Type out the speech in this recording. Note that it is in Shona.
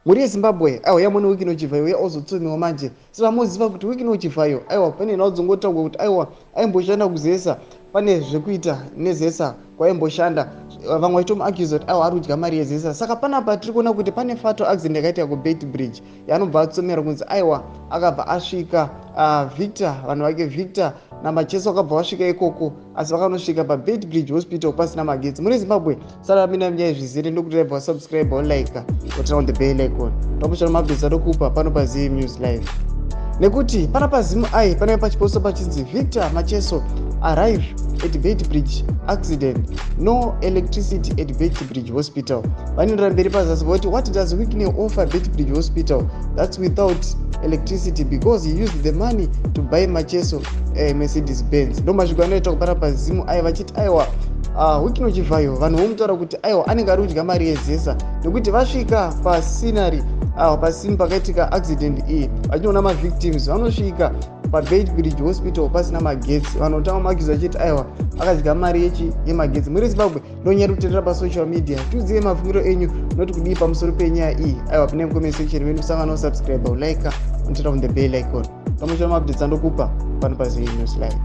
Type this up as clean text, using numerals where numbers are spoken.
Mhuri yeZimbabwe, aiwa, yamona Wicknell Chivayo uya ozotsumiwa manje. Sezvamuziva kuti Wicknell Chivayo, aiwa, pane nhau dzongotaurwa kuti, aiwa, aimboshanda kuZESA, pane zvekuita neZESA kwaimboshanda. Vamwe vachitomuaccusa kuti, aiwa, ari kudya mari yeZESA. Saka panapa tiri kuona kuti pane fatal accident yakaitika kuBeitbridge yaanobva atsomera kunzi, aiwa, akabva asvika Victor, vanhu vake Victor naMacheso vakabva vasvika ikoko, asi vakanosvika paBeitbridge Hospital pasina magetsi. Muri Zimbabwe, sara mina nyaya zvizere ndokuti raibva subscribe, like, turn on the bell icon. Tomushana maupdates atokupa pano paZim News Live, nekuti pana paZimu ai panenge pachiposto pachinzi "Victor Macheso arrive at Beitbridge accident, no electricity at Beitbridge Hospital". Vanoendera mberi pazasi voti, "What does Wicknell offer Beitbridge Hospital that's without electricity? Because he used the money to buy Macheso Mercedes Benz." Ndo masviko anoita kupara paZimu ai vachiti, aiwa, Wicknell Chivayo, vanhu vomutaura kuti, aiwa, anenge ari kudya mari yeZESA, nekuti vasvika pascenery, pascene pakaitika accident iyi, vachinoona mavictims, vanosvika paBeitbridge Hospital pasina magetsi. Vanhu votanga makizo vachiti, aiwa, akadya mari yechi yemagetsi. Muri Zimbabwe, ndonyari kutendera pasocial media. Tiudzive mafungiro enyu, noti kudii pamusoro penyaya iyi? Aiwa, pane comment section medu musangano, subscribe, like, turn on the bell icon. Pamuchona maupdates andokupa pano paZim News Live.